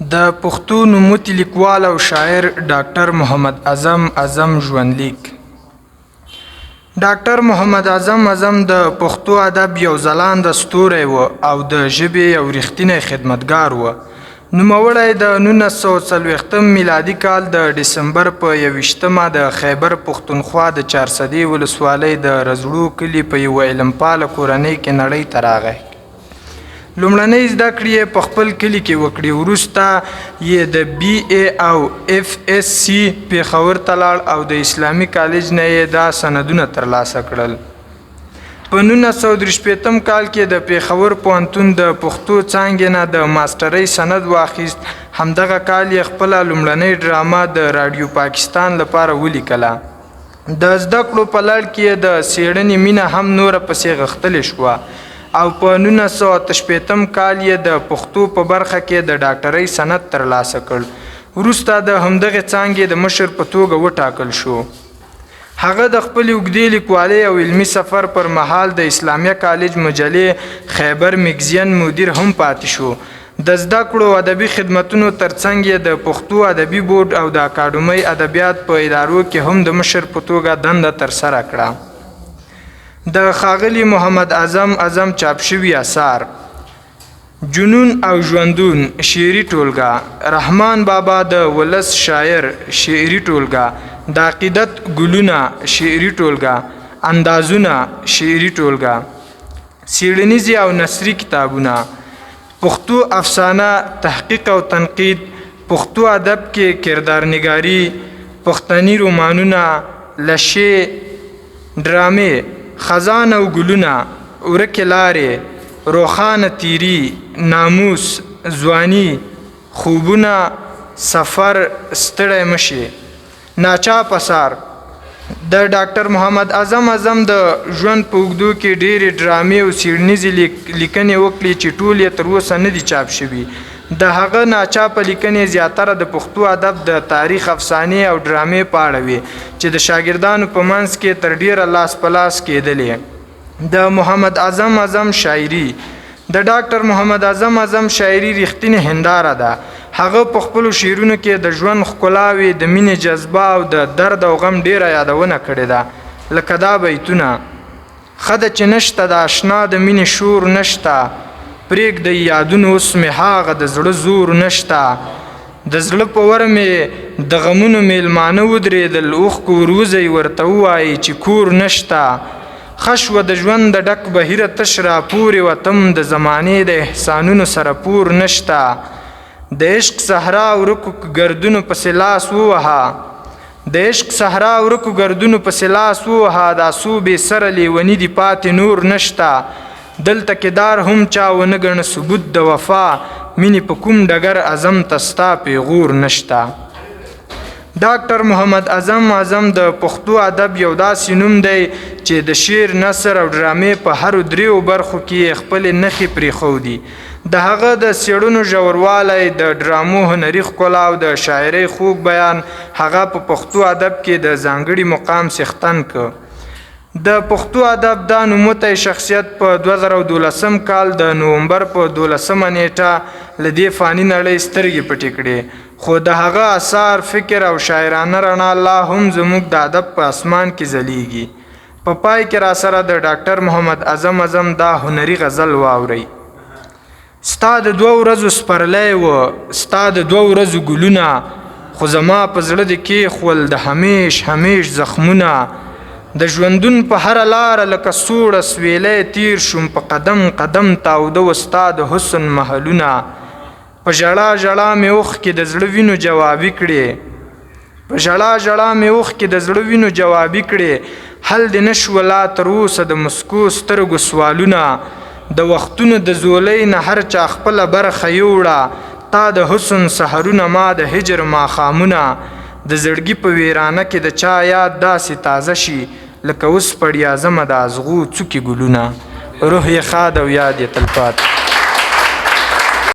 د پښتو نوموتي لیکوال او شاعر ډاکټر محمد اعظم اعظم ژوندلیک. ډاکټر محمد اعظم اعظم د پښتو ادب یو ځلانده ستوری و او د ژبې یو رښتینی خدمتګار و. نوموړی د 1940 میلادي کال د ډسمبر په 21مه د خیبر پښتونخوا د چارسدې ولسوالۍ د رزړو کلي په یوه علمپاله کورنۍ کې نړۍ ته راغی. لومړنۍ زده کړې یې په خپل کلي کې وکړې، وروسته یې د بي اې او اېف اېس سي پېښور ته لاړ او د اسلامي کالج نه یې دا سندونه ترلاسه کړل. په 1963 کال کې د پېښور پوهنتون د پښتو څانګې نه د ماسټرۍ سند واخیست. همدغه کال یې خپله لومړنۍ ډرامه د راډیو پاکستان لپاره ولیکله. د زده کړو په لړ کې یې د څېړنې مینه هم نوره پسې غښتلې شوه او په 1968 کال یې د پښتو په برخه کې د ډاکټرۍ سند ترلاسه کړ. وروسته د همدغې څانګې د مشر په توګه وټاکل شو. هغه د خپلې اوږدې لیکوالۍ او علمي سفر پر مهال د اسلامیه کالج مجلې خیبر میګزین مدیر هم پاتې شو. د زده کړو او ادبي خدمتونو تر څنګ یې د پښتو ادبي بورډ او د اکاډمۍ ادبیات په ادارو کې هم د مشر په توګه دنده ترسره کړه. د ښاغلي محمد اعظم اعظم چاپ شوي اثار: جنون او ژوندون شعري ټولګه، رحمان بابا د ولس شاعر شعري ټولګه، د عقیدت ګلونه شعري ټولګه، اندازونه شعري ټولګه، څېړنیزې او نثري کتابونه، پښتو افسانه تحقیق او تنقید، پښتو ادب کې کردارنګاري، پښتني رومانونه، لشې، ډرامې، خزان او ګلونه، ورکې لارې، روښانه تیري، ناموس، ځواني، خوبونه، سفر، ستړی مه شې. ناچاپ اثار: د ډاکټر محمد اعظم اعظم د ژوند په اوږدو کې ډېرې ډرامې او څېړنیزې لیکنې وکړې چې ټول یې تر اوسه نه دي چاپ شوي. د هغه ناچاپه لیکنې زیاتره د پښتو ادب د تاریخ، افسانې او ډرامې په اړه وې چې د شاګردانو په منځ کې تر ډېره لاس په لاس کېدلې. د محمد اعظم اعظم شاعري: د ډاکټر محمد اعظم اعظم شاعري رښتینې هنداره ده. هغه په خپلو شعرونو کې د ژوند ښکلاوې، د مینې جذبه او د درد او غم ډېره یادونه کړې ده، لکه دا بیتونه: ښه ده چې نشته د اشنا د مینې شور نشته، پرېږدئ یادونو اوس مې هاغه د زړه زور نشته، د زړه په ور مې د غمونو مېلمانه ودرېدل، اوښکو وروځئ ورته ووایئ چې کور نشته، ښه شوه د ژوند د ډک بهیره تش راپورې وتم، د زمانې د احسانونو سره پور نشته، د عشق صحرا ورکو ګردونو پسې لاس ووهه، د عشق صحرا ورکو ګردونو پسې لاس ووهه، دا څو بې سره لیوني دي پاتې نور نشته، دلته کې دار هم چا ونه ګڼه ثبوت د وفا، مینې په کوم ډګر اعظم ته ستا پیغور نشته. ډاکټر محمد اعظم اعظم د پښتو ادب یو داسې نوم دی چې د شعر، نثر او ډرامې په هرو دریو برخو کې یې خپلې نښې پرېښودي. د هغه د څېړنو ژوروالی، د ډرامو هنري ښکلا او د شاعرۍ خوږ بیان هغه په پښتو ادب کې د ځانګړي مقام څښتن کړ. د پښتو ادب دا نوموتی شخصیت په 2012 کال د نومبر په 12 نېټه له دې فاني نړۍ سترګې پټې کړې، خو د هغه اثار، فکر او شاعرانه رڼا لا هم زموږ د ادب په اسمان کې ځلیږي. په پای کې راسره د ډاکټر محمد اعظم اعظم دا هنري غزل واورئ. ستا د دوو ورځو سپرلی و، ستا د دوو ورځو ګلونه، خو زما په زړه دې کېښول د همیش همیش زخمونه. د ژوندون په هره لاره لکه سوړه سویلی تیر شوم، په قدم قدم تاوده و ستا د حسن محلونه. په ژړا ژړا مې اوښکې د زړه وینو جوابي کړې، په ژړا ژړا مې اوښکې د زړه وینو جوابي کړې، حل دې نه شوه لا تر اوسه د مسکو سترګو سوالونه. د وختونو د ځولۍ نه هر چا خپله برخه یوړه، تا د حسن سحرونه ما د هجر ماښامونه. د زړګي په ویرانه کې د چا یاد داسې تازه شي لکه اوس پړیازمه د ازغو څوکې ګلونه. روح یې ښاد او یاد یې تلپاتې.